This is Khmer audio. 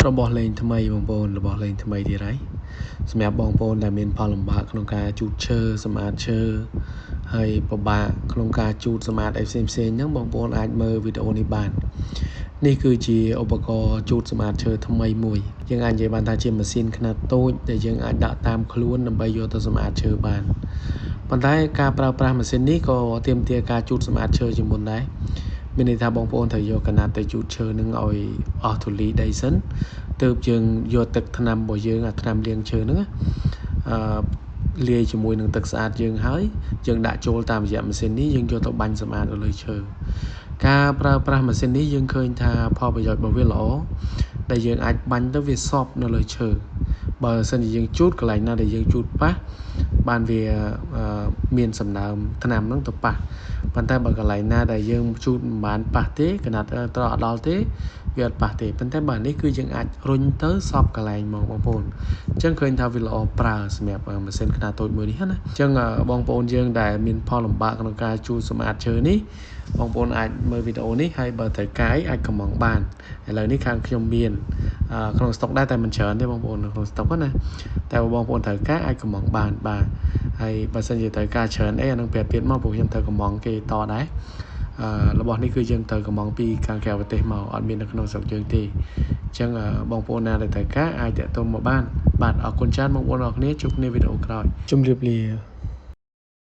របស់លេងថ្មីបងប្អូនរបស់លេងថ្មីទៀតហើយសម្រាប់បងប្អូនដែលមានផលលំបាកក្នុងការជូតឈើសម្អាតឈើហើយពិបាកក្នុងការជូតសម្អាតអីផ្សេងផ្សេងហ្នឹងបងប្អូនអាចមើលវីដេអូនេះបាននេះគឺជាឧបករណ៍ជូតសម្អាតឈើថ្មីមួយយើងអាចនិយាយបានថាជាម៉ាស៊ីនខ្នាតតូចដែលយើងអាចដាក់តាមខ្លួនដើម្បីយកទៅសម្អាតឈើបានប៉ុន្តែការប្រើប្រាស់ម៉ាស៊ីននេះក៏ទាមទារការជូតសម្អាតឈើជាមុនដែរមានន័យថាបងប្អូនត្រូវយកកណាត់ទៅជូតឈើនឹងឲ្យអស់ធូលីដីសិនទើបយើងយកទឹកថ្នាំរបស់យើងអាថ្នាំលាងឈើហ្នឹងអឺលាយជាមួយនឹងទឹកស្អាតយើងហើយយើងដាក់ចូលតាមរយៈម៉ាស៊ីននេះយើងយកទៅបាញ់សម្អាតនៅលើឈើការប្រើប្រាស់ម៉ាស៊ីននេះយើងឃើញថាផលប្រយោជន៍របស់វាល្អដែលយើងអាចបាញ់ទៅវាសប់នៅលើឈើបើសិនជាយើងជូតកន្លែងណាដែលយើងជូតប៉ះបានវាមានសំណើមថ្នាំហ្នឹងទៅប៉ះប៉ុន្តែបើកន្លែងណាដែលយើងជូតមិនបានប៉ះទេកណាត់ត្រអត់ដល់ទេវាអត់ប៉ះទេប៉ុន្តែបើនេះគឺយើងអាចរុញទៅសពកន្លែងមកបងប្អូនអញ្ចឹងឃើញថាវាល្អប្រើសម្រាប់ម៉ាស៊ីនខ្នាតតូចមួយនេះណាអញ្ចឹងបងប្អូនយើងដែលមានផលលំបាកក្នុងការជូតសម្អាតឈើនេះបងប្អូនអាចមើលវីដេអូនេះហើយបើត្រូវការអាចកម្មង់បានឥឡូវនេះខាងខ្ញុំមានក្នុងស្តុកដែរតែមិនច្រើនទេបងប្អូនក្នុងស្តុកណាតែបងប្អូនត្រូវការអាចកម្មង់បានបាទហើយបើសិនជាត្រូវការច្រើនអីអានឹងប្រាប់ទៀតមកព្រោះខ្ញុំត្រូវកម្មង់គេតដែរអឺរបស់នេះគឺយើងត្រូវកម្មង់ពីខាងក្រៅប្រទេសមកអត់មាននៅក្នុងស្រុកយើងទេអញ្ចឹងបងប្អូនណាដែលត្រូវការអាចតាក់ទងមកបានបាទអរគុណច្រើនបងប្អូនអរគ្នាជួបគ្នាវីដេអូក្រោយជម្រាបលា។